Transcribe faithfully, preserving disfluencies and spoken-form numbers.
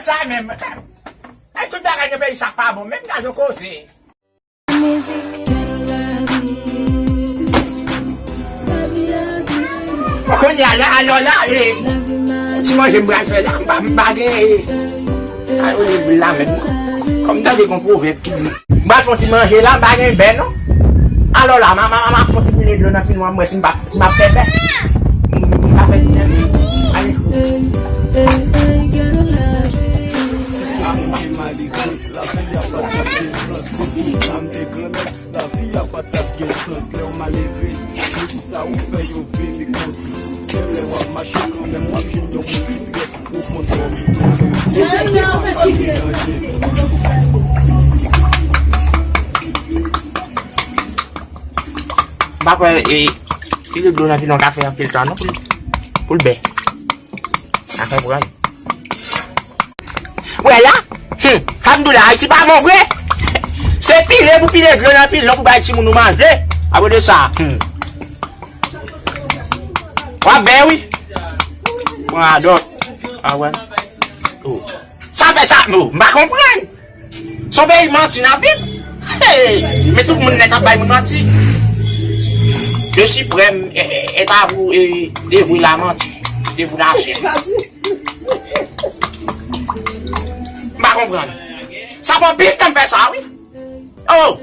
Sa menm. E tout bagay nan peyi sa pa bon. Menm gade yon koze. Kounye a la, alò la, e, ti manje m pral fè la, m pa, m pa gen, e, sa yo rele la menm, non. Kòm m tande gon pwovèb ki di, m pral fè yon ti manje la, m pa gen bè, non. Alò la, m a, m a, m a fè yon ti bouyi dlo nan pil mwen, m wè si m pa, si m ap fè bè. M, m pa fè bè. Ale. Lavi a pa t ap gen sans lè w malere. Poukisa ou fè yo vini kontou? Menm lè w ap mache kanmenm w ap jwenn yon moun ki trèt ou konn kòm yon. M pa kwè, e, pile dlo nan pilon ka fè anpil tan non pou l, pou l bè. Sa fè pran. Wè la, hmm, sa m di w la, Ayiti pa bon vre. Se pile pou pile dlo nan pilon pou bay timoun ou manje. Apre de sa, hmm. W ap bè wi. Pran adòt. A wè. Oh. Sa fè sa, non, m pa konprann. Son peyi manti n ap viv. Hey, men tout moun nèt ap bay moun manti. Le suprême est, est à vous, e, devwe la manti. Devwe la chè. M pa konprann. Sa fè anpil tan m fè sa, wi. Oh!